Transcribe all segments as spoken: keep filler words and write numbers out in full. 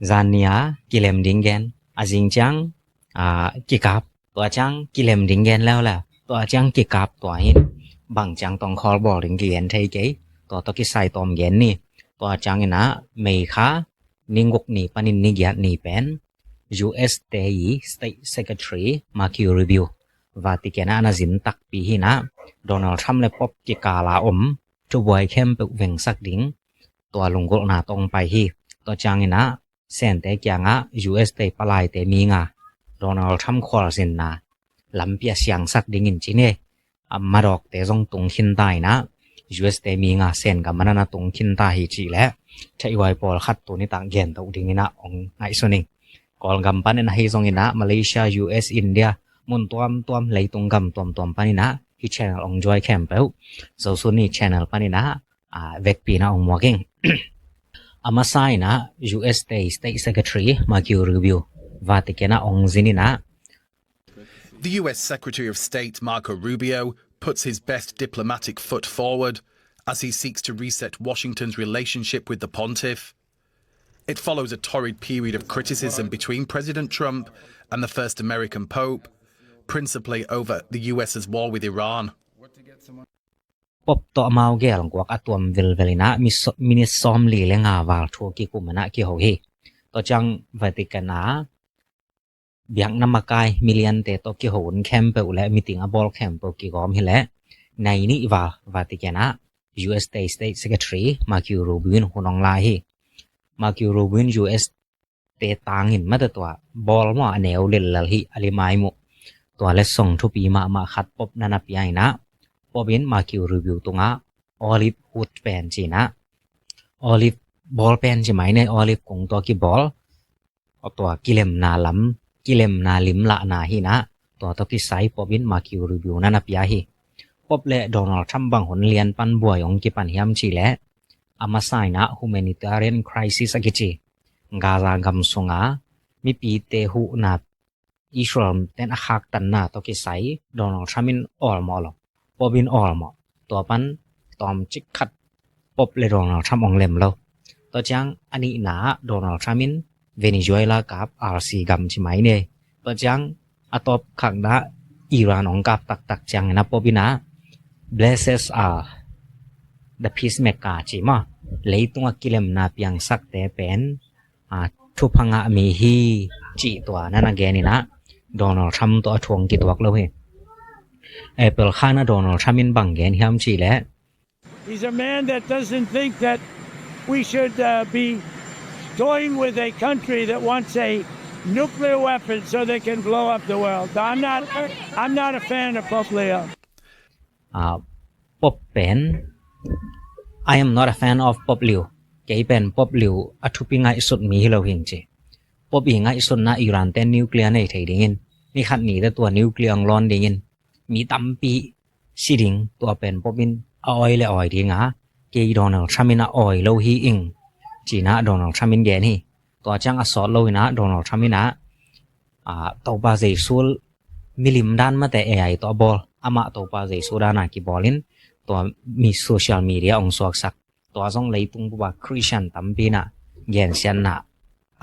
Zan ni a kilem ding gen, a zing ciang a kikap, tua ciang kilem ding gen leuleu, tua ciang kikap, tua hin bang ciang tongkhawl bawl ding kigen thei kei. Tua tawh kisai tawm gen ni. Tua ciangin ah May kha ni guk ni panin ni giat ni pen U S te i State Secretary Marco Rubio Vatican ah na zin takpi hi nah, Donald Trump le Pope kikal a om thubuai khempeuh vengsak ding tua lunggulhna tawh pai hi. Tua ciangin ah Sente kiangah U S te palaite mi nga Donald Trump khualzinna lampi a siangsak dingin ci ni. A madawkte zong tung khin ta in ah, U S te mi nga Sen gam ah na tung khin ta hi cih leh theihhuai pawlkhat tuni tak gen to dingin ah hong ngaihsun ing. Kawlgam panin ahi zongin ah Malaysia, U S, India, mun tuamtuam, leitung gam tuamtuam panin ah hih channel hong zuai khempeuh Zosun Ni channel panin ah a, vekpi in ah hong muak ing. A masa in ah U S te State Secretary Marco Rubio Vatican ah hong zin in ah, The U S Secretary of State Marco Rubio puts his best diplomatic foot forward as he seeks to reset Washington's relationship with the pontiff. It follows a torrid period of criticism between President Trump and the first American pope, principally over the U S's war with Iran. Pope tawh amau gelguak a tuam velvel in ah mi so-, minit sawmli le nga val thu kikum in ah kiho hi. Tua ciang Vatican ah biakna makai miliante tawh kiho hun khempeuh le meeting a bawl khempeuh kigawm hi leh nai nih val Vatican ah U S te State Secretary Marco Rubio in hun hong la hi. Marco Rubio in U S te tangin mate tua bawl maw a neu lellel hi a limai muh. Tua letsong thupi mahmah khat Pope na na pia in ah, Pope in Marco Rubio tungah olive wood pen ci in ah, olive bawl pen ci mai nei, olive kung tawh kibawl, tua kilemna lam, kilemna lim lahna hi nah, tua tawh kisai Pope in Marco Rubio na na pia hi. Pope le Donald Trump bang hun lian pan buai hong kipan hiam cih leh, a masa in ah humanitarian crisis a kici Gaza gam sunga mipite huhna Israel ten a khaktanna tawh kisai Donald Trump in awlmawh lo, Pope in awlmawh. Tua pan tawmcik khat Pope le Donald Trump hong lem lo. Tua ciang a nihna ah Donald Trump in Venezuela kap, R C gam ci mai nei. Tua ciang a tawp khakna Iran hong kap taktak ciangin ah Pope in ah, "Blessed are the peacemaker," ci maw. Leitungah kilemna piangsakte pen a, thupha ngah mi hi, cih tua na na gen in ah Donald Trump tawh a thu hong kituak lo hi. April kha in ah Donald Trump in bang gen hiam cih leh, He's a man that doesn't think that we should uh, be toying with a country that wants a nuclear weapon so they can blow up the world. I'm not, I'm not a fan of Pope Leo. A, Pope pen, "I am not a fan of Pope Leo." Kei pen Pope Leo a thupi ngaihsut mi hi lo hing ci. Pope i ngaihsutna Iran ten nuclear nei thei dingin, ni khat ni teh tua nuclear hong lawn dingin mi tampi si ding, tua pen Pope in a awi le awi ding a, kei Donald Trump in a awi lo hi ing, ci in ah Donald Trump in gen hi. Tua ciang a sawt lo in ah Donald Trump in ah, a, Topa Jesu milim dan mate A I tawh a bawl, amah Topa Jesu dan a kibawl in, tua mi social media hong suaksak. Tua zong leitung bup a Christian tampi in ah gensiatna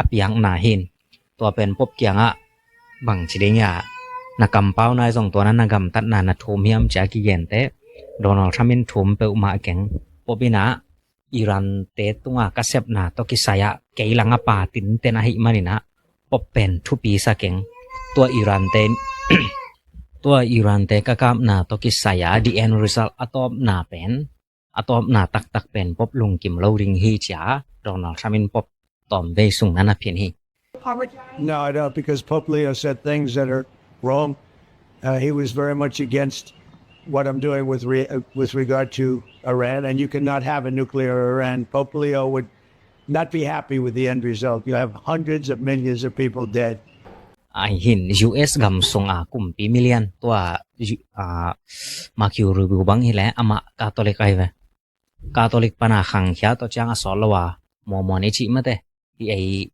a piakna hi. Tua pen Pope kiangah bang ci ding hiam, na kampau nai zong tua na na gamtatna na thum hiam ci a kigen teh, Donald Trump in thum peuhmah keng. Pope in ah, "Iran te tunga ka sepna tawh kisai ah kei langah pa tinten ahih manin ah Pope pen thupi sa keng. Tua Iran te, tua Iran te ka kapna tawh kisai ah the end result, a tawpna pen, a tawpna taktak pen Pope lungkim lo ding hi," ci a Donald Trump in Pope tawmvei sung na na phin hi. No, I don't, because Pope Leo said things that are wrong. Uh, he was very much against what I'm doing with re- uh, with regard to Iran, and you cannot have a nuclear Iran. Pope Leo would not be happy with the end result. You have hundreds of millions of people dead. Ai hin U S gam sung a kumpi milian tua, a, Marco Rubio bang hi leh amah Catholic ai ve. Catholic pan a khangkhia, tua ciang a sawt lo a Mormon i cih mate, i ei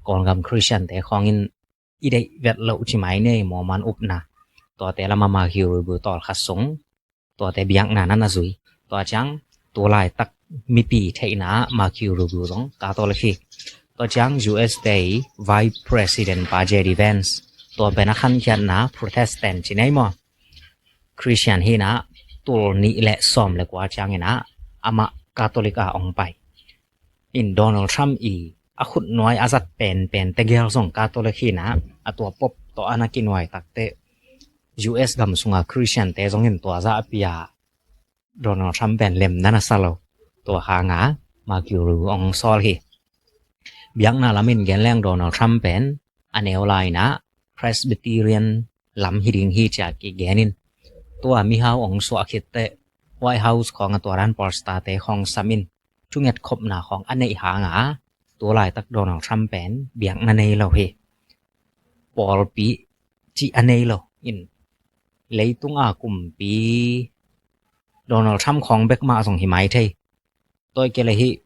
Kawlgam Christian te khawngin i deih vet loh ci mai nei, Mormon upna. Tuate lam a Marco Rubio tawlkhat sung, tuate biakna na na zui. Tua ciang tu laitak mipi theihna ah Marco Rubio zong Catholic hi. Tua ciang U S te i Vice President pa J D Vance, tua pen a khankhiatna Protestant ci nei maw, Christian hi in ah, tul nih le sawm le kua ciangin ah amah Catholic a ong pai. In Donald Trump i a khutnuai a zat penpen tegel zong Catholic hi in ah, a tua Pope tawh a na kinuai takteh U S gam sunga Christian te zongin tua zah a pia Donald Trump pen lemna na sa lo. Tua hanga Marco Rubio ong sawl hi. Biakna lamin gen leng Donald Trump pen a neu lai in ah Presbyterian lam hi ding hi ci a kigen in, tua mihau ong suah khitteh White House khawng a tua dan pawlstate khawng sam in, thungetkhopna khawng a neih hanga tu laitak Donald Trump pen biakna nei lo hi. Pawlpi cih a nei lo. In leitunga kumpi Donald Trump khawng bek mah zong hi mai thei. Tua i kei le hih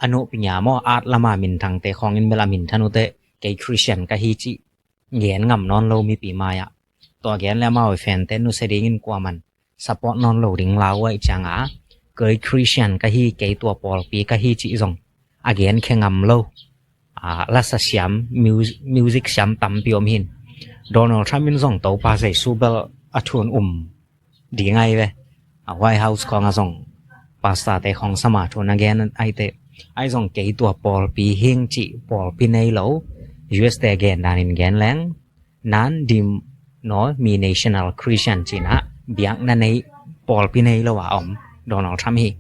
a nuhpi nya maw, at lama minthangte khawng in bel a minthan uh teh, kei Christian ka hi cih gen ngam nawn lo mipi mai-ah. Tua gen le amau i fante nusia dingin kuaman support nawn lo ding lau uh ahih cianga, kei Christian ka hi, kei tua pawlpi ka hi cih zong a gen khe ngam lo. A, lasa siam, mus-, music siam tampi om hin. Donald Trump in zong Topa Jesu bel a thun um ding ahi ve. A White House khawng a zong pastor te khawng sama thun a gen ahi teh, ahi zong kei tua pawlpi hing cih pawlpi nei lo. U S te gen danin gen leng non-denominational Christian ci in ah biakna nei, pawlpi nei lo a om Donald Trump hi.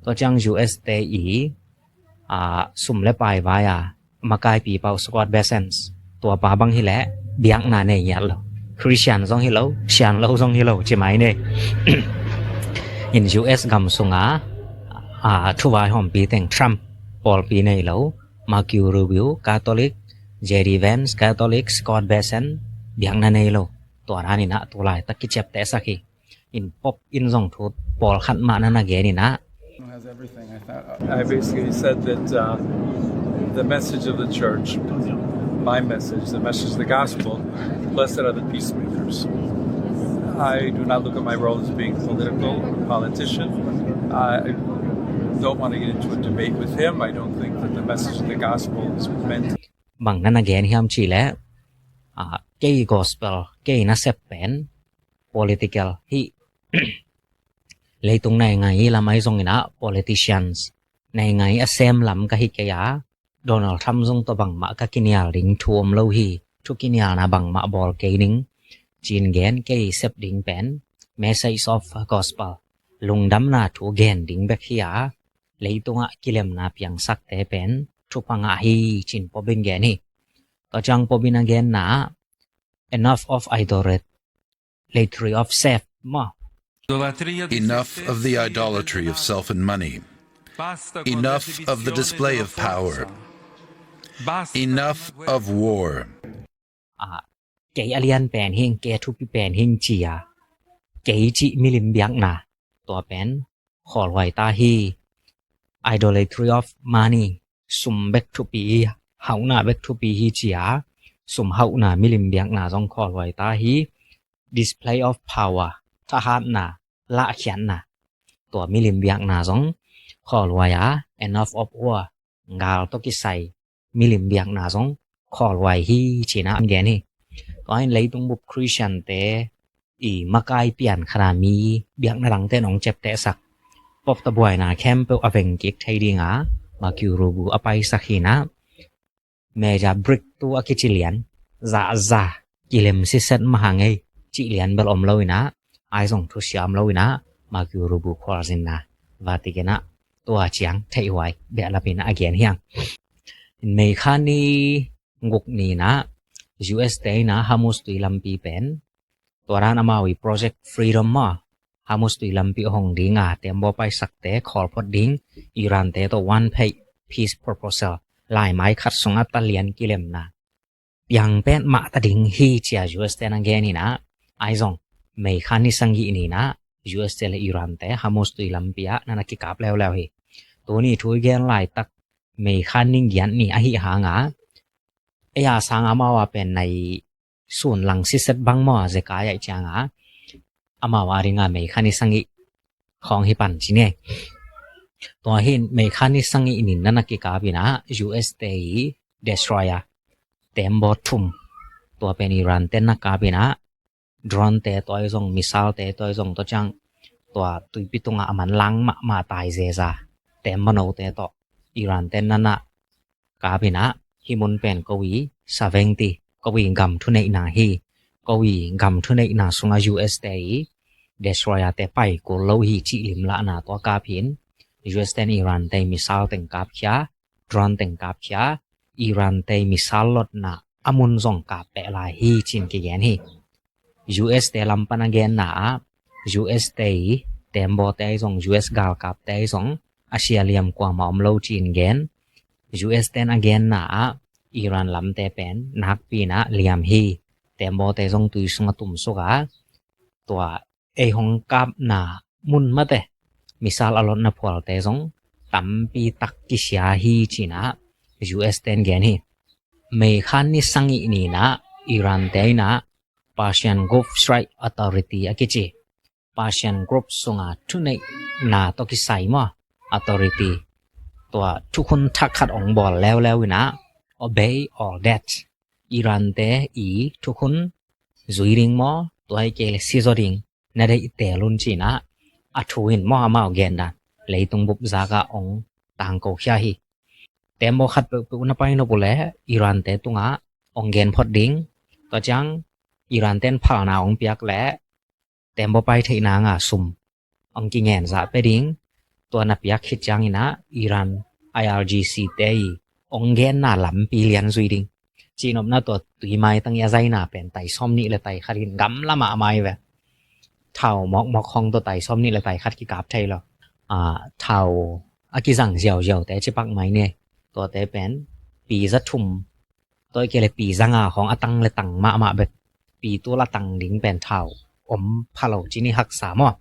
Tua ciang U S te i, a, sum le pai vai a makaipi pau Scott Bessent, tua pa bang hi leh biakna nei ngiat lo. Christian zong hi lo, sian lo zong hi lo ci mai ni. In U S gam sunga, a, thu vaihawmpi teng Trump pawlpi nei lo, Marco Rubio Catholic, J D Vance Catholic, Scott Bessent biakna nei lo. Tua dan in ah tu laitak kiciaptehsak hi. In Pope in zong thu pawlkhat mah na na gen in ah. Has everything, I thought. I basically said that, uh, the message of the church, my message, the message of the gospel, blessed are the peacemakers. I do not look at my role as being political or politician. I don't want to get into a debate with him. I don't think that the message of the gospel is meant to. Bang na na gen hiam cih leh, ah, kei gospel, kei nasep pen political hi. Leitung naingai lam ahi zongin ah politicians, naingai a sem lam ka hi kei a, Donald Trump zong tawh bangmah ka kinial ding thu om lo hi. Thu kinialna bangmah bawl kei ning. Ci-in gen kei sep ding pen message of gospel, lungdamna thu gen ding bek hi a, leitungah kilemna piangsakte pen thupha ngah hi, ci-in Pope in gen hi. Tua ciang Pope in a genna, enough of idolatry of self maw. Enough of the idolatry of self and money. Enough of the display of power. Enough of war. Ah, kei a lian pen hing, kei a thupi pen hing ci a, kei cih milim biakna, tua pen khawlhuai ta hi. Idolatry of money, sum bek thupi hi, hauhna bek thupi hi ci a, sum hauhna milim biakna zong khawlhuai ta hi. Display of power, thahatna, lahkhiatna, tua milim biakna zong khawlhuai a, enough of war, gal tawh kisai milim biakna zong khawlhuai hi, ci-in ah gen hi. Tua in leitung bup Christian te i makai pian khat a mi biakna dangte in ong ciaptehsak, Pope tawh buaina khempeuh a veng kik thei dinga Marco Rubio a paisak hi in ah, major breakthrough a kici lian, zahza kilem siset mah hang ei cih lian bel om lo in ah, ahi zong thusiam lo in ah, Marco Rubio khualzinna Vatican ah tua ciang theihhuai behlap in a gen hi hang. Meikha ni guk ni in ah U S te in ah Hormuz tui lampi pen, tua dan amau i Project Freedom maw, Hormuz tui lampi hong dinga tembaw paisakte khawlphot ding, Iran te tawh one page peace proposal, laimai khat sungah talian kilemna piang petmah ta ding hi ci a U S te na gen in ah, ahi zong Meikha ni sagih ni in ah U S te le Iran te Hormuz tui lampi ah na na kikap leuleu hi. Tuni thu i gen laitak Meikha ni giat ni ahih hanga, ei a sang amau a pen nai sun lang siset bang maw, zekai ahih cianga amau a dinga Meikha ni sagih khawng hi pan ci ni. Tua hi in May kha ni sagih ni-in na na kikap in ah U S te i destroyer tembaw thum, tua pen Iran te na kap in ah drone te tawh ahi zong, missile te tawh ahi zong, tua ciang tua tuipi tungah a manlang mahmah taizeza tembaw note tawh Iran te na na kap in ah, hih mun pen ko i seventy, ko i gam thuneihna hi. Ko i gam thuneihna sungah U S te i destroyer te pai kul lo hi cih limlahna tua kap hi in, U S ten Iran te i missile teng kapkhia, drone teng kapkhia, Iran te i missile lotna a mun zong kap peh lai hi ci-in kigen hi. U S te lam pan a genna ah U S te i tembaw te ahi zong, U S galkap te ahi zong a sia liam kuamah om lo ci-in gen. U S ten a genna ah Iran lamte pen nakpi in ah liam hi. Tembaw te zong tui sungah tumsuk a, tua ei hong kapna mun mate missile a lotna phualte zong tampi tak kisia hi ci-in ah U S ten gen hi. May kha ni sagih ni-in ah Iran te in ah Persian Gulf Strike Authority a kici, Persian Gulf sunga thuneihna tawh kisai maw, authority, tua thukhun thak khat hong bawl leuleu in ah, obey all that, Iran te i thukhun zui ding maw, tua hi kei le sizaw ding, na deih teel un ci-in ah a thu in maw, amau gen dan, leitung bup zakah hong tangkokhia hi. Tembaw khat peuhpeuh na pai nop uh leh Iran te tungah hong gen phot ding. Tua ciang Iran ten phalna hong piak leh tembaw pai theih nanga sum hong kingen zah pia ding. Tua na piak khit ciangin ah Iran I R G C te i hong genna lampi lian zui ding. Cihnopna tua tui maitang i a zaina pen tai sawm nih le tai khat in gamla mahmah hi ve. Thau mawkmawk khawng tua tai sawm nih le tai khat kikap thei lo. Ah, thau a kizang ziauziau te ci pak mai ni. Tuate pen pi za thum, tua hi kei le pi za nga khawng a tang le tang mahmah bek. Pi tul a tang ding pen thau om pha lo ci ni, haksa maw.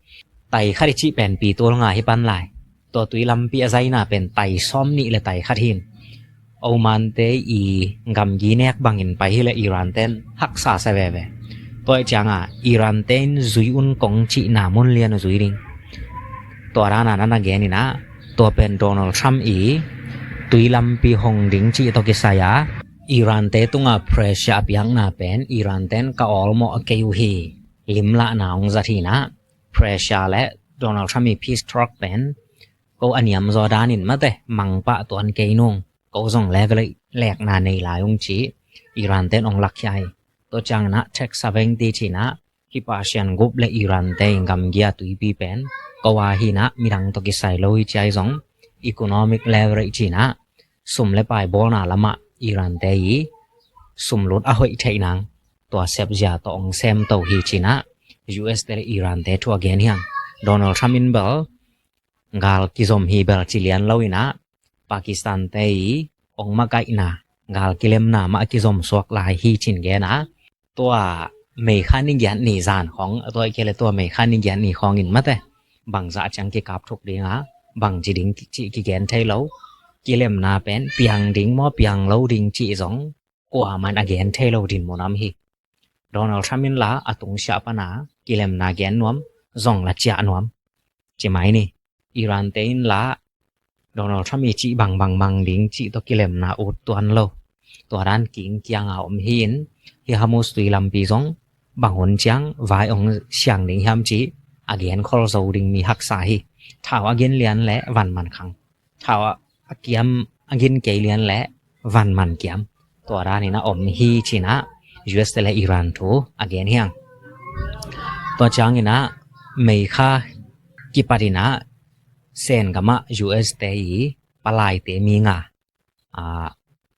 Tai khat i cih pen pi tul nga hi pan lai. Tua tui lampi a zaina pen tai sawm nih le tai khat hi in, Oman te i gamgi nek bangin pai hi leh Iran ten haksa sa veve. Tua hi cianga Iran te in zui un kong cihna mun lian uh zui ding. Tua dana na na gen in ah, tua pen Donald Trump i tui lampi hong ding cih tawh kisai a Iran te tunga pressure a piakna pen Iran ten ka awlmawh a kei uh hi limlahna hong zat hi in ah, pressure le Donald Trump i peace talk pen ko a niam zaw danin mate mangpah tuan kei nung, ko zong level lekna nei lai ung ci Iran ten hong lakkhia hi. Tua ciangin ah tax a veng ti ci-in ah, hih Persian Gulf le Iran te in gamgi a tuipi pen ko a hi in ah, midang tawh kisai lo hi ci ahi zong economic leverage ci-in ah, sum le pai bawlna lamah Iran te i sum lut a hoih theih nang tua sepzia tawh hong semto hi ci-in ah, U S te le Iran te thu a gen hi hang. Donald Trump in bel gal kizom hi bel ci lian lo in ah, Pakistan te i hong makaihna, gal kilemna mah a kizom suak lai hi ci-in gen a, tua May kha ni giat ni zan khawng, tua hi kei le tua May kha ni giat ni khawngin mate bangzah ciang kikap thuk ding a, bangci ding cih kigen thei lo. Kilemna pen piang ding maw, piang lo ding cih zong kuaman a gen thei lo dinmun om hi. Donald Trump in la a tungsiah pana kilemna gen nuam, zong la ciah nuam ci mai ni. Iran te in la Donald Trump i cih bangbang mang ding cih tawh kilemna ut tuan lo. Tua dan king kianga om hi in, hih Hormuz tui lampi zong bang hun ciang vai hong siang ding hiam cih a gen khol zo ding mi haksa hi. Thau a gin lian le van man khang. Thau a kiam a gin kei lian le van man kiam. Tua danin a om hi ci-in ah U S te le Iran thu a gen hi hang. Tua ciangin ah May kha kipatin ah Sen gamah U S te i palaite mi nga, ah,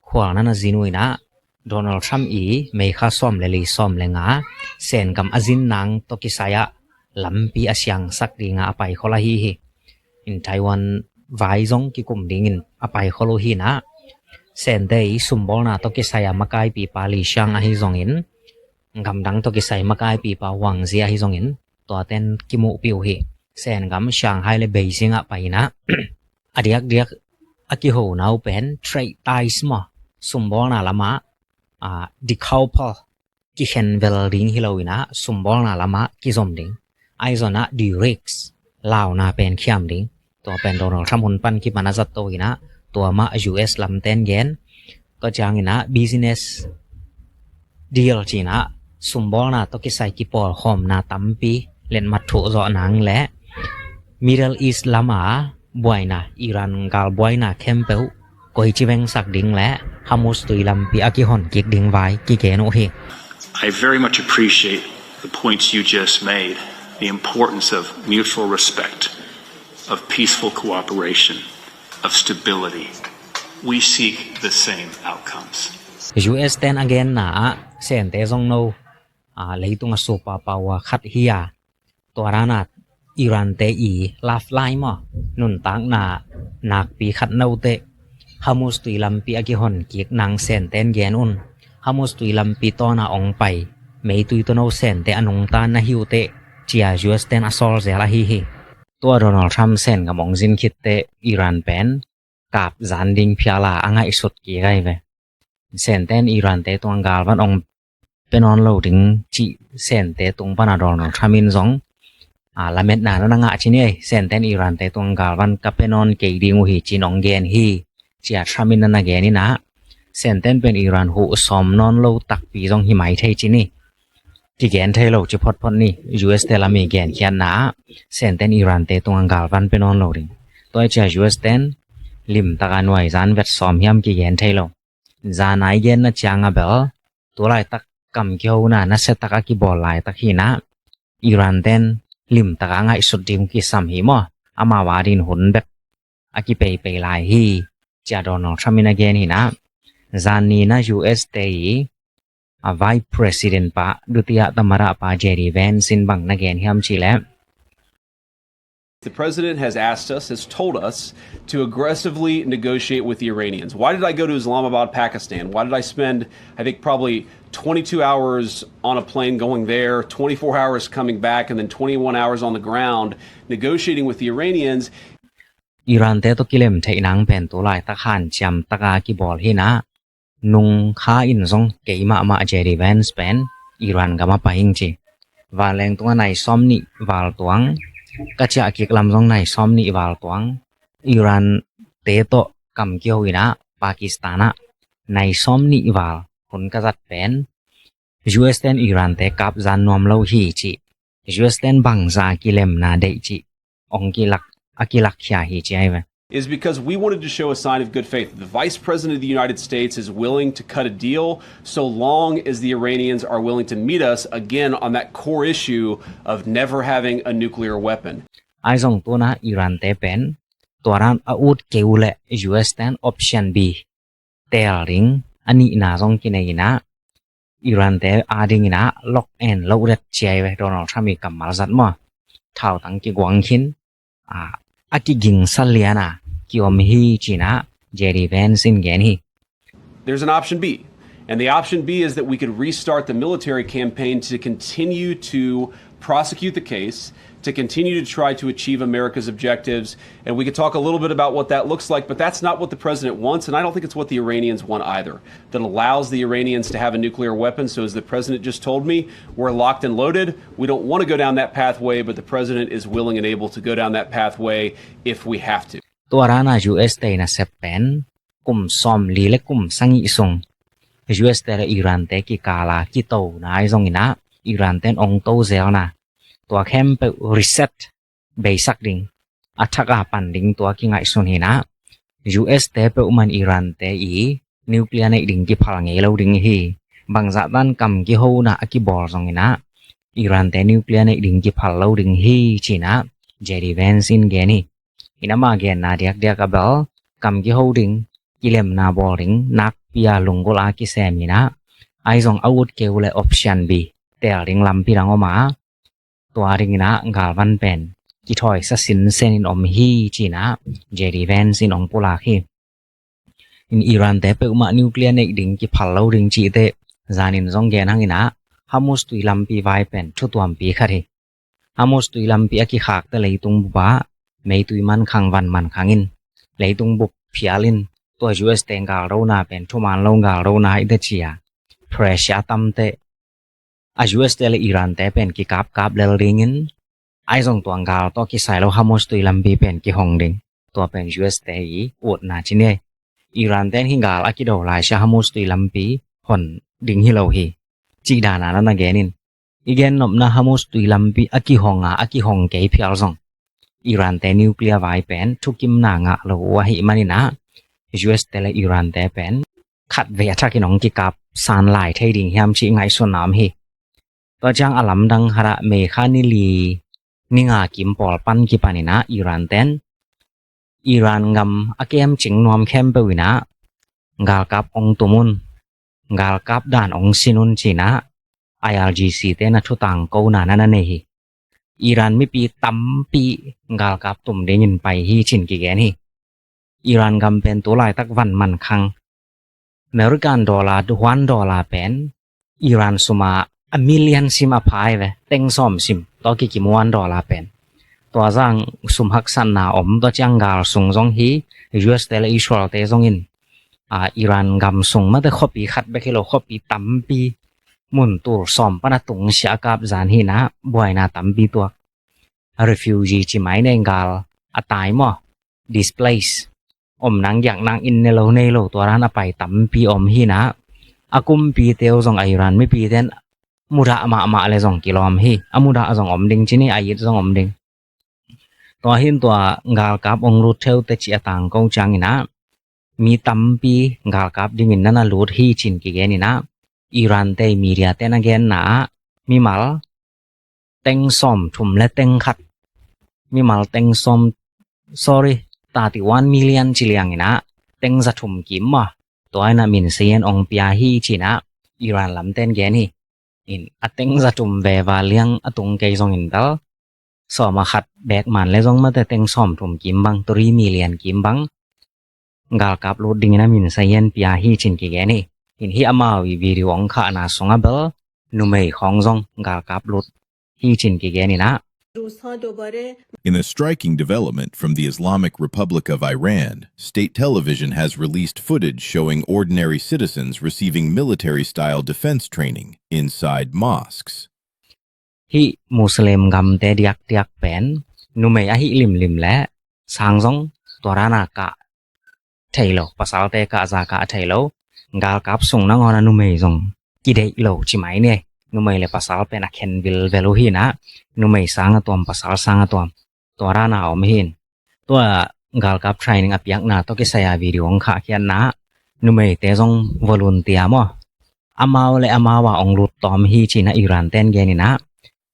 khualna na zin uh in ah Donald Trump i May kha sawm le li, sawm le nga Sen gam a zin nang tawh kisai ah lampi a siangsak ding a a pai khol ahi hi. In Taiwan vai zong kikum dingin a pai khol uh hi in ah, Sente i sumbawlna tawh kisai a makaipipa Li Qiang ahi zongin, gamdang tawh kisai makaipipa Wang Yi ahi zongin, tuaten kimuhpih uh hi. Sen gam Shanghai le Beijing ah pai in ah, a diakdiak a kiho na uh pen trade ties maw, sumbawlna lamah, ah, decouple, kikhenvel ding hi lo in ah, sumbawlna lamah kizom ding. Ahi zongin ah de-risk, launa pen khiam ding. Tua pen Donald Trump hun pan kipan a zat to inah, tua mah U S lamten gen. Tua cianginah business deal cinah sumbawlna tawh kisai kipawlkhawmna tampi letmat thuhzawh nang le Middle East lama buaina, Iran gal buaina khempeuh koici vengsak ding le Hormuz tui lampi a kihon kik ding vai kigen uh hi. I very much appreciate the points you just made, the importance of mutual respect, of peaceful cooperation, of stability. We seek the same outcomes. U S ten a genna ah Sente zong no, a, leitung a superpower khat hi a, tua dana Iran te i lifeline maw, nuntakna nakpi khat note Hormuz tui lampi a kihon kik nang Senten gen un. Hormuz tui lampi tawna ong pai meitui tawh no Sente a nungta na hi uh teh, cia U S ten a sawl zel ahi hi. Tua Donald Trump Sen gam ong zin khit teh Iran pen kap zan ding phiala a ngaihsut kik ahi ve. Senten Iran te tungah galvan ong pia nawn lo ding cih Sente tung pana Donald Trump in zong, a, lametna na na ngah ci ni ei, Senten Iran te tungah galvan ka pia nawn kei ding uh hi ci-in ong gen hi, cia Trump in na na gen inah, Senten pen Iran huh sawm nawn lo takpi zong hi mai thei ci ni. Kigen thei lo ci photphot ni. U S te lam i genkhiatna ah Senten Iran te tungah galvan pia nawn lo ding. Tua i cia U S ten limtaka nuaizan vet sawm hiam kigen thei lo. Zan a i genna ciang a bel, tu laitak kam kihona nasiatak a kibawl laitak hinah, Iran ten limtaka ngaihsut ding kisam hi maw, amau a din hun bek a kipeipei lai hi, cia Donald Trump in a gen hinah. Zan nina U S te i, a, Vice President pa, Dutiya Tamada pa J D Vance in bang na gen hiam cih leh, the president has asked us, has told us to aggressively negotiate with the Iranians. Why did I go to Islamabad, Pakistan? Why did I spend, I think, probably twenty-two hours on a plane going there, twenty-four hours coming back, and then twenty-one hours on the ground negotiating with the Iranians? Iran te tawh kilem theih nang pen tu laitak hanciam taka kibawl hinah, nung kha in zong kei mahmah J D Vance pen Iran gam a pai ing ci. Vanleng tungah nai sawm nih val tuang, ka ciah kik lam zong nai sawm nih val tuang, Iran te tawh kam kiho inah Pakistan ah nai sawm nih val hun ka zat pen U S ten Iran te kap zan nuam lo hi ci. U S ten bangza kilemna deih ci ong kilak, a kilakkhia hi ci ahi ve. Is because we wanted to show a sign of good faith. The Vice President of the United States is willing to cut a deal so long as the Iranians are willing to meet us again on that core issue of never having a nuclear weapon. Ahi zong tuna Iran te pen tua dan a ut kei uh leh U S ten option B teel ding a nihna zong kinei inah, Iran te a ding inah lock and loaded ci ahi ve, Donald Trump i kammal zat maw. Thautang kiguang khin, a, a kigingsa liana kiom hi cinah J D Vance in gen hi. There's an option B. And the option B is that we could restart the military campaign to continue to prosecute the case, to continue to try to achieve America's objectives. And we could talk a little bit about what that looks like, but that's not what the president wants, and I don't think it's what the Iranians want either. That allows the Iranians to have a nuclear weapon. So as the president just told me, we're locked and loaded. We don't want to go down that pathway, but the president is willing and able to go down that pathway if we have to. Tua dana U S te i nasep pen kum sawmli le kum sagih sung U S te le Iran te kikala kitona ahi zong inah, Iran ten ong to zelna, tua khempeuh reset beisak ding, a thaka pan ding tua kingaihsun hinah. U S te peuhmah in Iran te i nuclear neih ding kiphal ngei lo ding hi. Bangzah dan kam kihona a kibawl zong inah, Iran te nuclear neih ding kiphal lo ding hi cinah J D Vance in gen hi. Inah ama genna diakdiak a bel kam kiho ding, kilemna bawl ding nakpi a lunggulh a kisem inah, ahi zong a ut kei uh leh option B teel ding lampi dang om a, tua ding inah galvan pen kithawi sa sinsen in om hi cinah J D Vance in ong pulak hi. In Iran te peuhmah nuclear neih ding kiphal lo ding cih teh, zanin zong gen hang inah Hormuz tui lampi vai pen thutuampi khat hi. Hormuz tui lampi a kikhak teh leitung bup ah meitui mankhang van mankhang in, leitung bup phial in, tua U S te galdona pen thuman lo galdona hi teh cia pressure a tam teh, a U S te le Iran te pen kikapkap lel dingin Ahi zong tua gal tawh kisai lo Hormuz tui lampi pen kihong ding. Tua pen U S te i utna ci ni. Iran ten hi gal a kido lai sia Hormuz tui lampi hon ding hi lo hi. Cih dana na na genin. I gen nopna Hormuz tui lampi a kihong a, a kihong kei phial zong Iran te nuclear vai pen thukimna ngah lo uh ahih manin ah U S te le Iran te pen khat vei a thakin hong kikap san lai thei ding hiam cih ngaihsun a om hi. Tua ciang a lamdang khat ah May kha ni li ni nga kim pawl pan kipanin ah Iran ten Iran gam a kemcing nuam khempeuh in ah galkap hong tum un, galkap dan hong sin un ci-in ah I R G C te na thutang kona na na nei hi. Iran mipi tampi galkap tum dingin pai hi cin kigen hi. Iran gam pen tu laitak van man khang American dollar, one dollar pen Iran sum a million sim a phai ve, teng sawm sim tawh kikim one dollar pen. Tua zang sum haksatna om, tua ciang gal sung zong hi, U S te le Israel te zongin a, Iran gam sung mate khuapi khat bek hi lo, khuapi tampi mun tul sawm pan a tungsiah a kap zan hi-in ah buaina tampi tuak. Refugee ci mai nei gal a tai maw, displace, om nang giak nang inn ne lo nei lo tua dan a pai tampi om hi-in ah a kumpi teu zong a Iran mipi ten mudah mahmah le zong kilawm hi. A mudah zong om ding ci ni, a it zong om ding. Tua hi-in tua galkap hong lut theu te ci a tangko ciangin ah mi tampi galkap dingin na na lut hi cin kigen in ah Iran te media te na genna ah mimal teng sawm thum le teng khat, mimal teng sawm, sorry, thirty one million ci liangin ah teng za thum kim maw, tua in ah min sayen hong pia hi ci-in ah Iran lam ten gen hi. In a teng za thum veva liang a tung kei zongin bel sawm a khat bek man le zong mate teng sawm thum kim bang, three million kim bang galkap lut dingin a min sayen pia hi cin kigen hi. In hi amau i video hong khahna sungah bel numei khawng zong galkap lut hi cin kigen in ah. In a striking development from the Islamic Republic of Iran, state television has released footage showing ordinary citizens receiving military-style defense training inside mosques. Hih Muslim gamte diakdiak pen numei ahi limlim le sang zong tua dana kah thei lo, pasalte kah za kah thei lo, galkap sung nangawn a numei zong kideih lo ci mai ni. Numei le pasal pen a khen vilvel uh hi-in ah numei sang a tuam, pasal sang a tuam, tua dana om hi-in. Tua galkap training a piakna tawh kisai a video hong khahkhiatna numeite zong volunteer maw, amau le amau a hong lut tawm hi ci-in ah Iran ten gen in ah.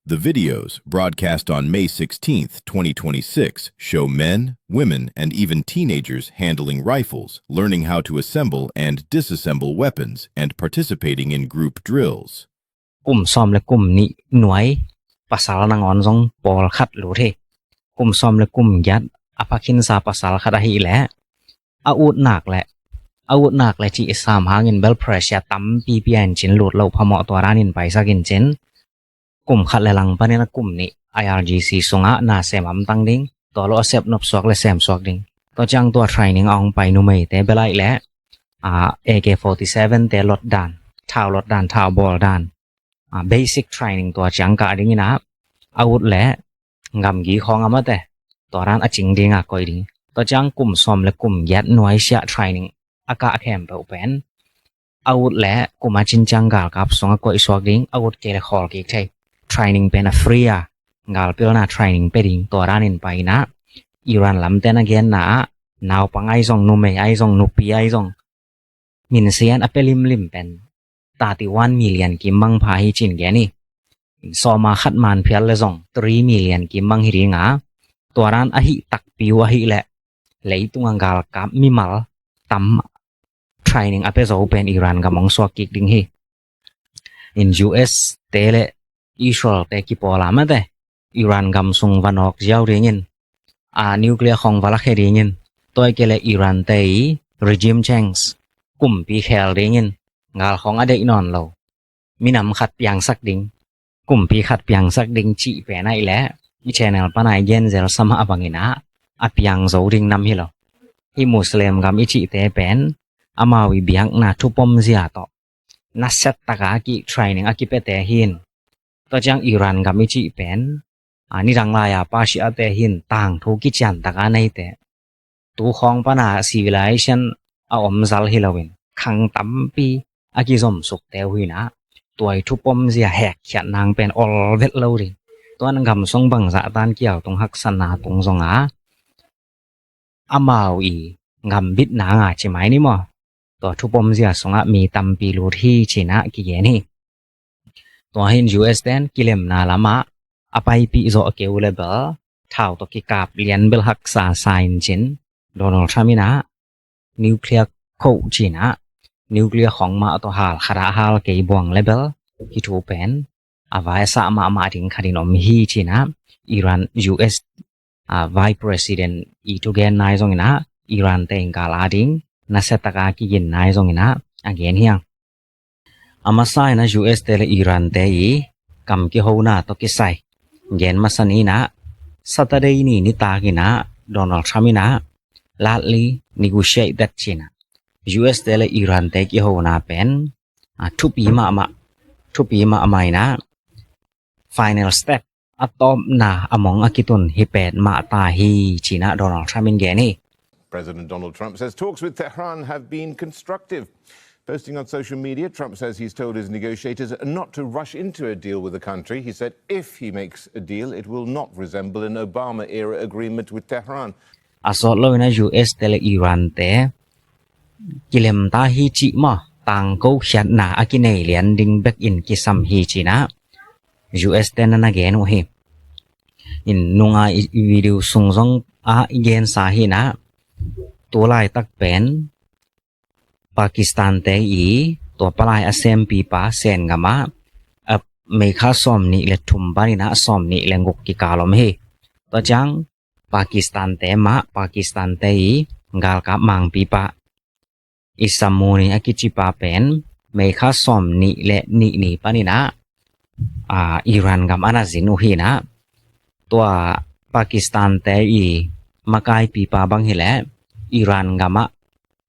The videos, broadcast on May sixteenth, twenty twenty-six, show men, women, and even teenagers handling rifles, learning how to assemble and disassemble weapons, and participating in group drills. Kum sawm le kum nih nuai pasal nangawn zong pawlkhat lut hi. Kum sawm le kum giat a pha khinsa pasal khat ahih leh a utnak le, a utnak le cih sam hangin bel pressure tampi pia in cin lut loh phamawh tua danin paisak in cin kum khat le lang panin a kum nih I R G C sungah na sem amtang ding, tua lo a sep nop suak le sem suak ding. Tua ciang tua training a hong pai numeite bel ahih leh, a, A K forty seven te lot dan, thau lot dan, thau bawl dan, a, basic training tua ciang kah dingin ah, a ut le gamgi khawng a mate tua dan a cing ding a koih ding. Tua ciang kum sawm le kum giat nuaisiah training a kah khempeuh pen a ut le kum a cin ciang galkap sung a koih suak ding, a ut kei le khawl kik thei. Training pen a free a, galpilna training pia ding, tua danin pai in ah Iran lamte na genna ah naupang ahi zong, numei ahi zong, nupi ahi zong, min sian a pia limlim pen thirty one million kim bang pha hi cin gen hi. Sawma khat man phial le zong three million kim bang hi ding a, tua dan ahi takpi uh ahih leh leitung a galkap mimal tam training a pia zo pen Iran gam hong suak kik ding hi. In U S te le Israel te kipawl a mate Iran gam sung va nawk ziau dingin, a, nuclear khawng va lakhia dingin, tua ahih kei leh Iran te i regime change, kumpi khel dingin gal khawng a deih nawn lo, minam khat piangsak ding, kumpi khat piangsak ding cih pen ahih leh i channel pan a i gen zel sa mah bangin ah a piang zo ding nam hi lo. Hih Muslim gam i cihte pen amau i biakna thupom zia tawh nasia taka a ki training a kipiate hi in. Tua ciang Iran gam i cih pen a, nidang lai-a Persia-te hi in tangthu kician taka neite, tu khawng pana civilization a om zal hi loin khang tampi a kizomsukte uh hi in ah, tua i thupom zia hekkhiat nang pen olvet lo ding. Tua in gam sung bangzah tan kiau tung haksatna tung zonga, amau i gambitna nga ci mai ni maw, tua thupom zia sungah mi tampi lut hi ci in ah kigen hi. Tua hi in U S ten kilemna lamah a paipih zawh kei uh le bel, thau tawh kikap lian bel haksa sa in cin, Donald Trump in ah nuclear khoh ci in ah, nuclear khawng mah tawh hal khat ah hal kei buang le bel, hih thu pen a vai a sah mahmah ding khat in om hi ci in ah, Iran, U S, a, Vice President i thugen nai zongin ah, Iran-te in gal a ding nasia taka kigin nai zongin ah a gen hi hang. A masa in ah U S-te le Iran-te i kam kihona tawh kisai gen masa ni in ah, Saturday ni nitak in ah Donald Trump in ah loudly negotiate that ci in ah, U S-te le Iran-te kihona pen, a, thupi mahmah, thupi mahmah in ah, final step, a tawpna a mong a kitun hi pet mah ta hi ci in ah Donald Trump in gen hi. President Donald Trump says talks with Tehran have been constructive. Posting on social media, Trump says he's told his negotiators not to rush into a deal with the country. He said if he makes a deal, it will not resemble an Obama-era agreement with Tehran. A sawt lo in ah U S-te le Iran-te kilem ta hi cih maw, tangko khiatna a kinei lian ding bekin kisam hi ci in ah U S-te na na gen uh hi. In nunga i, i video sung zong ah i gensa hi in ah, tu laitak pen Pakistan-te i tua palai a sempipa Sen gamah, a, May kha sawm nih le thum panin ah sawm nih le guk kikal om hi. Tua ciang Pakistan-te mah, Pakistan-te i galkap mangpipa Isamuni a kicipa pen May kha sawm nih le nih ni panin ah, a, Iran gam a na zin uh hi in ah, tua Pakistan-te i makaipipa bang hileh Iran gamah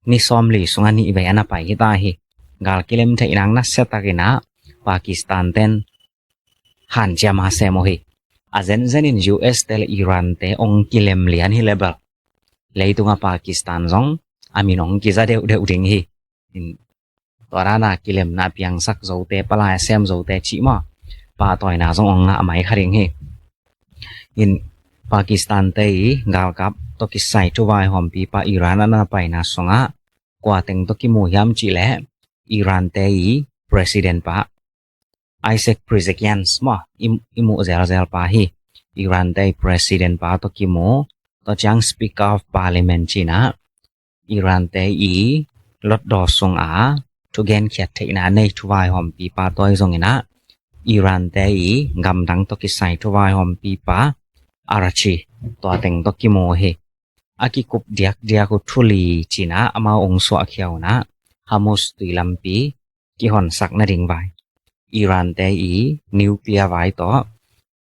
ni sawmli sungah nih vei a na pai hi ta hi. Gal kilem theih nang nasia takin ah Pakistan-ten hanciam a sem uh hi. A zenzen in U S-te le Iran-te ong kilem lian hi le bel, leitungah Pakistan zong a min ong kiza deuhdeuh ding hi. In, tua dana kilemna a piangsak zote, palai a sem zote cih maw, pahtawina zong ong ngah mai kha ding hi. In, Pakistan-te i galkap tawh kisai thuvaihawmpipa Iran a na paina sungah kua teng tawh kimu hiam cih leh, Iran-te i president pa Isaac Pezeshkian maw, i, i muh zelzel pa hi. Iran-te i president pa tawh kimu, tua ciang Speaker of Parliament ci in ah, Iran-te i lotdaw sunga thugenkhiat theihna nei thuvaihawmpipa tua i zongin ah, Iran-te i gamdang tawh kisai thuvaihawmpipa Araghchi, tua teng tawh kimu hi. A kikup diakdiak uh thuli ci in ah amau ong suahkhia uh in ah, Hormuz tui lampi kihonsak nading vai, Iran-te i nuclear vai tawh,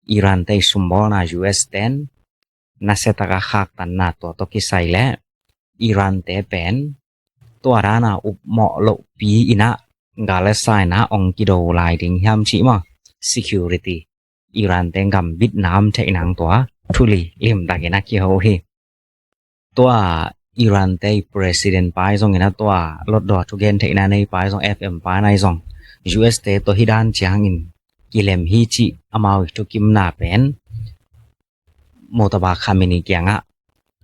Iran-te i sumbawlna U S-ten nasia taka khaktanna tua tawh kisai le, Iran-te pen tua dana upmawh lohpi in ah gal le sa in ah ong kido lai ding hiam cih maw, security, Iran-te gambitna om theih nang tua thuli limtakin a kiho hi. Tua Iran-te i president pa i zongin ah, tua lotdaw thugen theihna nei pa i zong, F M pa na i zong, U S-te tawh hih dan ciangin kilem hi cih amau i thukimna pen Mojtaba Khamenei kiangah,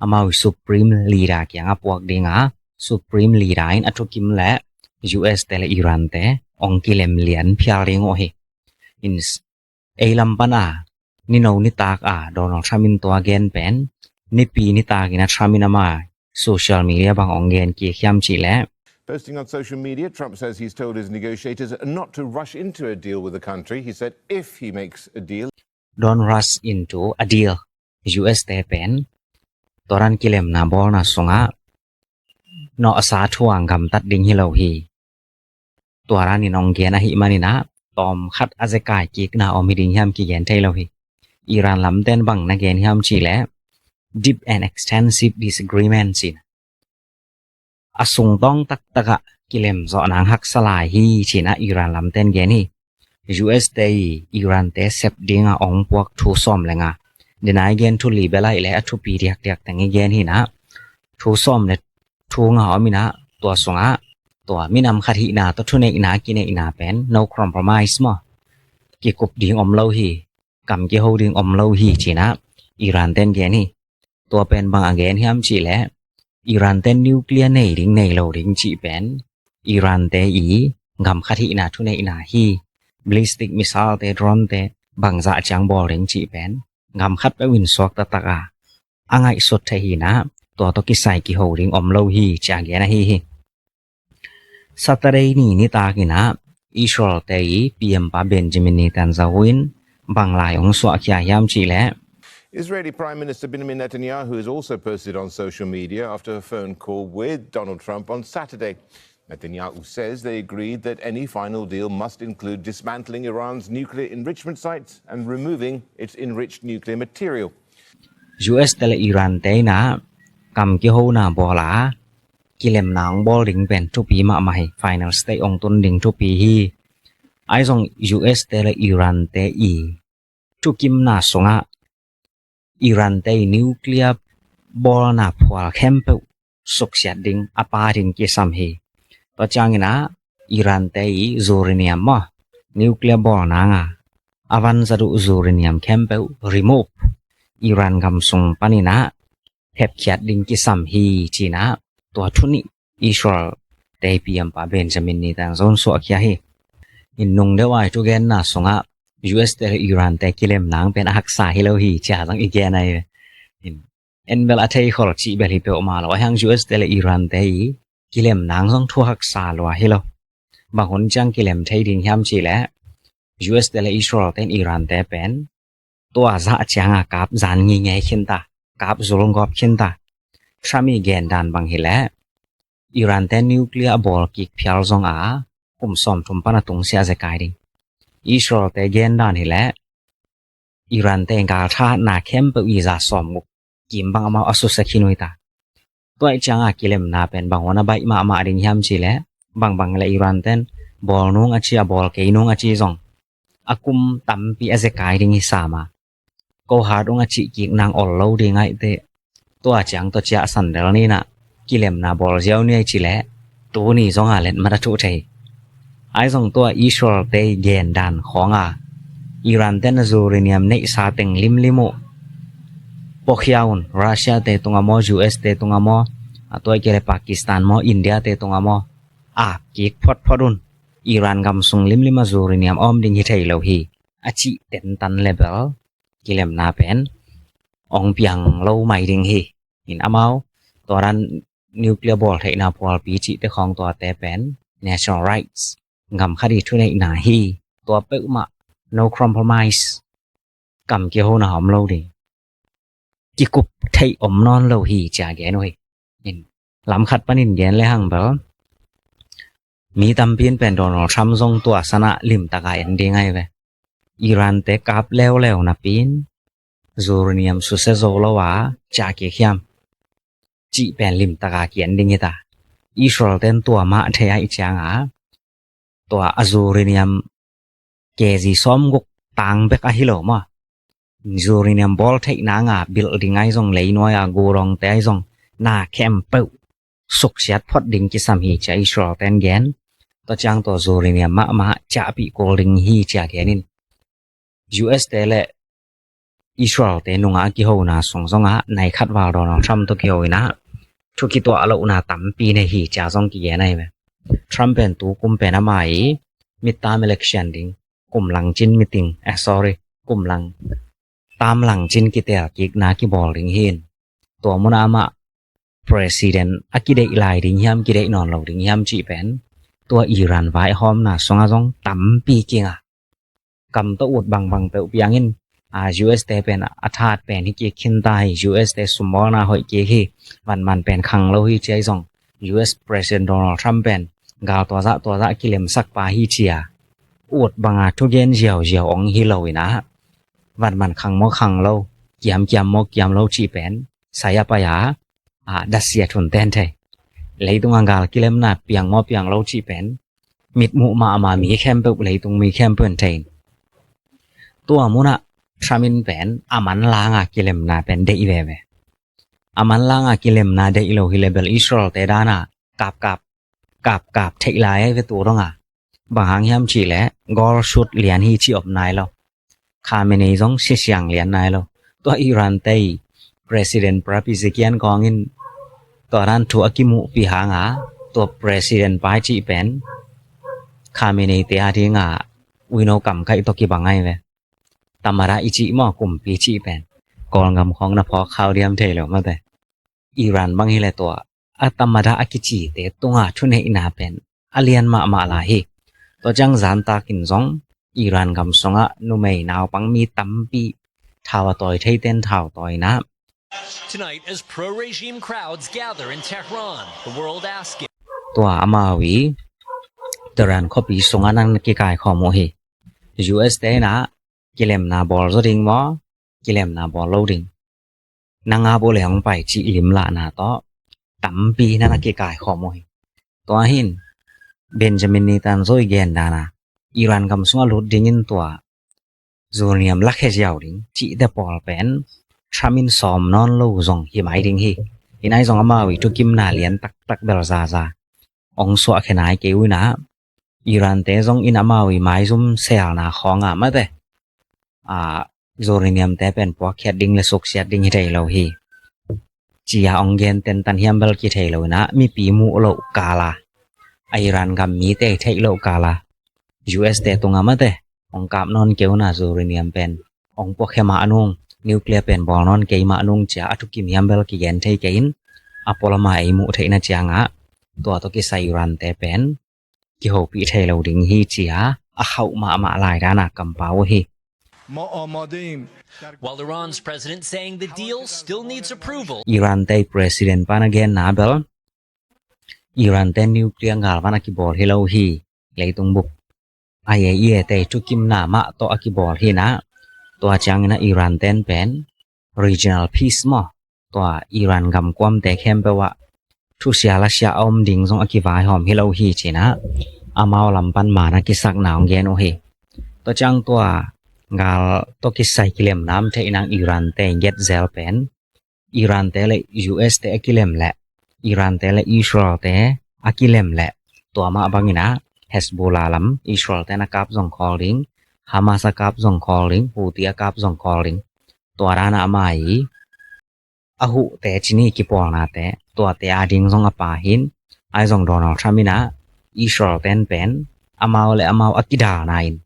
amau i supreme leader kiangah puak dinga, supreme leader in a thukim leh U S-te le Iran-te ong kilem lian phial ding uh hi. In, ei lam pana nino nitak a Donald Trump in tua gen pen, nipi nitakin a Trump in ama social media bang ong gen kik hiam cih leh, posting on social media, Trump says he's told his negotiators not to rush into a deal with the country. He said if he makes a deal, don't rush into a deal. U S-te pen tua dan kilemna bawlna sungah nawhsa thu-a gamtat ding hi lo hi. Tua danin ong gen ahih manin ah, tawmkhat a zekai kikna om hi ding hiam kigen thei lo hi. Iran lamten bang na gen hiam cih leh, deep and extensive disagreement ci-in, a sungtawng taktakah kilem zawh nang haksa lai hi ci-in ah Iran lamten gen hi. U S-te i Iran-te sep dinga ong puak thu sawm le nga, Denai gen thu li bel ahih leh a thupi diakdiak teng i gen hi nah. Thu sawm le thu nga om inah, tua sungah tua minam khat hihna tawh thuneihna kineihna pen no compromise maw, kikup ding om lo hi, kam kiho ding om lo hi cinah Iran ten gen hi. Tua pen bang a gen hiam cihleh, Iran ten nuclear nei ding nei lo ding cih pen Iran te i gam khat hihna thuneihna hi. Ballistic missile te, drone te bangzah ciang bawl ding cih pen gam khat peuh in suak taktak a a ngaihsut thei hi nah, tua tawh kisai kiho ding om lo hi ci a gen ahi hi. Saturday ni nitak inah Israel te i P M pa Benjamin Netanyahu in bang lai hong suahkhia hiam cihleh, Israeli Prime Minister Benjamin Netanyahu has also posted on social media after a phone call with Donald Trump on Saturday. Netanyahu says they agreed that any final deal must include dismantling Iran's nuclear enrichment sites and removing its enriched nuclear material. U S te le Iran te inah kam kihona bawl a kilemna hong bawl ding pen thupi mahmah hi. Final stage hong tun ding thupi hi. Ahi zong U S te le Iran te i thukimna sungah Iran te i nuclear bawlna phual khempeuh suksiat ding, a pa ding kisam hi. Tua ciang inah Iran te i uranium maw, nuclear bawl nanga a van zat uh uranium khempeuh remove, Iran gam sung pan inah hepkhiat ding kisam hi cinah tua thu nih Israel te i P M pa Benjamin Netanyahu in suahkhia hi. In nung deuh a i thugenna sungah U S te le Iran te kilemna pen a haksa hi lo hi ci a zong i gen ahi ve. In en bel a theikhol cih bel hi peuhmah lo, ahi hang U S te le Iran te i kilemna zong thu haksa lua hi lo. Bang hun ciang kilem thei ding hiam cihleh, U S te le Israel te in Iran te pen tua zah cianga kap zan ngingei khinta, kap zul gawp khinta. Trump i gen dan bang hileh, Iran te nuclear a bawl kik phial zonga kum sawmthum pan a tungsiah zekai ding. Israel te gen dan hileh, Iran te galtha na khempeuh i za sawmguk kim bang amau a susia khin uh hi ta. Tua i cianga kilemna pen bang hun a baih mahmah ding hiam cihleh, bangbang le Iran ten bawl nung a ci, a bawl kei nung a ci zong a kum tampi a zekai ding hi sam a, ko hat ung a cih kik nang ol lo ding aih teh. Tua ciang tua ciah sandal ninah kilemna bawl ziau ni aih cileh tuni zonga letmat a thuh thei. Ahi zong tua Israel te i gen dan khawnga Iran ten a uranium neihsa teng limlim uh puakhia un, Russia te tunga maw, U S te tunga maw, a tua i kei le Pakistan maw, India te tunga maw, a kik photphot un. Iran gam sung limlim a uranium a om ding hi thei lo hi a cih tentan le bel kilemna pen ong piang lo mai ding hi. In amau tua dan nuclear bawl theihna phualpi cihte khawng tuate pen national rights, gam khat i thuneihna hi. Tua peuhmah no compromise, kam kihona om lo ding, kikup theih om nawn lo hi cia gen uh hi. In lam khat panin gen le hang bel, mi tampi in pen Donald Trump zong tua sanah limtaka en ding ahi ve. Iran te kap leuleu napi in uranium susia zo lo a cia kik hiam cih pen limtaka kian ding hi ta. Israel ten tua mah thei aih cianga tua a uranium K G sawmguk tang bek ahi lo maw, uranium bawl theih nanga building ahi zong, leinuai a gurongte ahi zong, na khempeuh suksiat phot ding kisam hi cia Israel ten gen. Tua ciang tua uranium mahmah ciahpih kul ding hi cia gen in. U S te le Israel te nungah a kihona sung zongah nai khat val Donald Trump tawh kiho inah thu kituah lohna tampi nei hi cia zong kigen ahi ve. Trump pen tu kum pen ama i midterm election ding, kum lang cin meeting, eh, sorry, kum lang, tam lang cin kitel kikna kibawl ding hi in. Tua munah amah president a kideih lai ding hiam, kideih nawn lo ding hiam cih pen tua Iran vaihawmna sungah zong tampi kinga. Kam tawh ut bangbang peuh piangin, a, U S te pen a that pen hi kik khinta hi, U S te sumbawlna hoih kik hi, vanman pen khang lo hi cia ahi zong, U S President Donald Trump pen gal tuazah tuazah kilemsak pa hi cia ut banga thugen ziauziau ong hi lo inah, vanman khang maw khang lo, kiamkiam maw kiam lo cih pen sai a pai a, a, dasia thun ten thei. Leitunga gal kilemna piang maw piang lo cih pen mitmuh mahmah mi khempeuh, leitung mi khempeuh in thei in. Tua munah Trump in pen a manlanga kilemna pen deih veve. A manlanga kilemna deih lo hi leh bel Israel te dana kapkap kapkap theih lai ahi ve tu donga. Bang hang hiam cih leh goal shoot lian hi cih om nai lo. Khamenei zong sisiang lian nai lo. Tua Iran te i President Pezeshkian kawng in tua dan thu a kimuhpih hanga tua President pa i cih pen Khamenei te a dinga uino kamkaih tawh kibang ahi ve. Tamada i cih maw, kumpi cih pen Kawlgam khawng na phawk khau diam thei lo mate. Iran bang hi leh tua a tamada a kicite tunga thuneihna pen a lian mahmah lai hi. Tua ciang zantakin zong Iran gam sungah numei naupang mi tampi thau a tawi theiten thau tawina. Tonight, as pro-regime crowds gather in Tehran, the world asking. Tua amau i Tehran khuapi sungah nan kikaikhawm uh hi. U S te na kilemna bawl zaw ding maw, kilemna bawl lo ding, na ngap uh leh hong pai cih limlahna tawh tampi nan a kikaikhawm uh hi. Tua hin Benjamin Netanyahu i gen dana Iran gam sungah lut dingin tua uranium lakhia ziau ding cihte pawl pen Trump in sawm nawn lo zong hi mai ding hi. Hi nai zong amau i thukimna lian taktak bel zaza ong suahkhia nai kei uh inah Iran te zong in amau i maizum selna khawnga mate a uranium te pen puakkhiat ding le suksiat ding hi thei lo hi. Cia ong gen tentan hiam bel kithei lo inah mipi muh loh kala a Iran gam mite theih loh kala U S te tunga mate ong kap nawn kei unah uranium pen ong puakkhe mah nung, nuclear pen bawl nawn kei mah nung cia a thukim hiam bel kigen thei kei in a pualama ei muh theihna ciangah tua tawh kisai Iran te pen kihopih thei lo ding hi cia a khauh mahmah lai dana kampau uh hi. While Iran's president saying the deal still needs approval. Iran te president pana genna bel Iran te nuclear galvan a kibawl hi lo hi. Leitung bup a ia ia te thukimna mah tawh a kibawl hi na. Tua ciangin a Iran ten pen regional peace maw, tua Iran gamkuamte khempeuh ah thusia lasia a om ding zong a kivaihawm hi lo hi cinah amau lam pan man a kisakna hong gen uh hi. Tua ciang tua gal tawh kisai kilemna om theih nang Iran te i get zel pen Iran te le U S te a kilem leh Iran te le Israel te a kilem leh tua mah banginah Hezbollah lam Israel te na kap zong khawl ding, Hamas a kap zong khawl ding, Houthi a kap zong khawl ding. Tua dana amah i a huhte cini kipawlnate tuate a ding zong a pa hin ai zong Donald Trump inah Israel ten pen amau le amau a kidalna in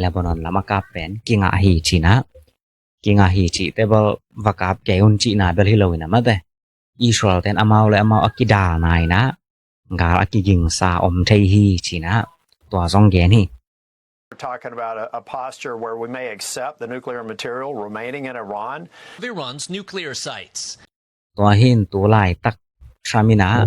Lebanon lam a kap pen kingah hi cinah kingah hi cihte bel va kap kei un cihna bel hi lo inah mate Israel ten amau le amau a kidalna inah gal a kigingsa om thei hi cinah tua zong gen hi. We're talking about a, a posture where we may accept the nuclear material remaining in Iran. Of Iran's nuclear sites. Tua hin tu laitak Trump inah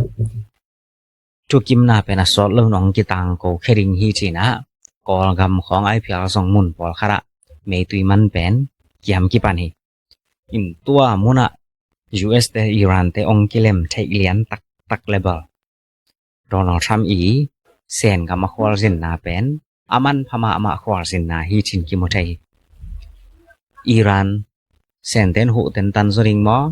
thukimna pen a sawt lo nong kitangko khe ding hi cinah Kawlgam khawng ai phial zong mun pawlkhatah meitui man pen kiam kipan hi. In tua munah U S te Iran te ong kilem theih lian taktak le bel Donald Trump i Sen gam a khualzinna pen a manpha mahmah khualzinna hi cin kimu thei hi. Iran Sen ten huh tentan zaw ding maw,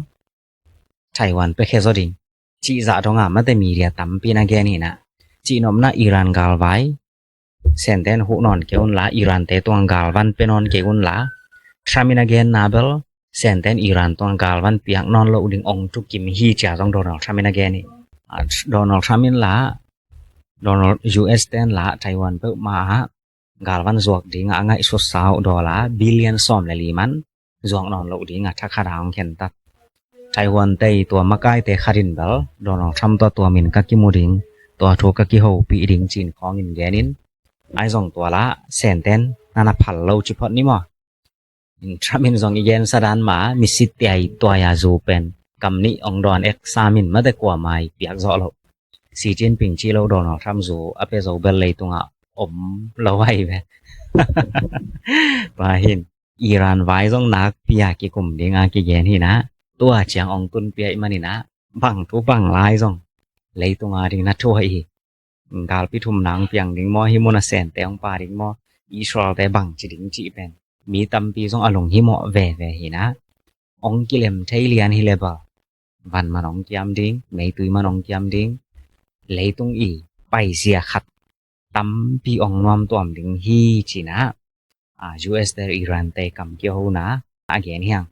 Taiwan pekhe zaw ding cih zah donga mate media tampi na gen hinah cihnopna Iran galvai Sen ten huh nawn kei unla Iran te tuang galvan pe nawn kei unla Trump in a genna bel Sen ten Iran tuang galvan piak nawn loh ding ong thukim hi cia zong Donald Trump in a gen hi. Donald Trump in la Donald U S ten la Taiwan peuhmah ah galvan zuak dingah a ngaihsut sau dollar billion sawm le li man zuak nawn loh dingah thakhat a hong khentat. Taiwan tei tua makaite khatin bel Donald Trump tua tua min ka kimu ding, tua thu ka kihopih ding cin khawngin genin ai zong tua la Sen ten nana phal lo ci phot ni maw? Trump in zong i gensa dan ma misit tiai tuai a zu pen kam nih ong dawn ek samin mate kuamai piak zawh loh. Xi Jinping cih lo Donald Trump zu a pe zo bel leitungah om lo ahi ve. Tua hin Iran vai zong nakpi a kikum dinga kigen hinah tua ciang ong tunpia ih maninah bang thu bang lai zong leitunga ding na thu ahi hi. Galpi thum nang piang ding maw, hi muna Sente ong pa ding maw, Israel te bang ci ding cih pen mi tampi zong a lunghimawh veve hi na. Ong kilem thei lian hi le bel, van man ong kiam ding, meitui man ong kiam ding, leitung i paizia khat tampi ong nuam tuam ding hi ci na. A, U S te Iran te kam kiho na a gen hiang.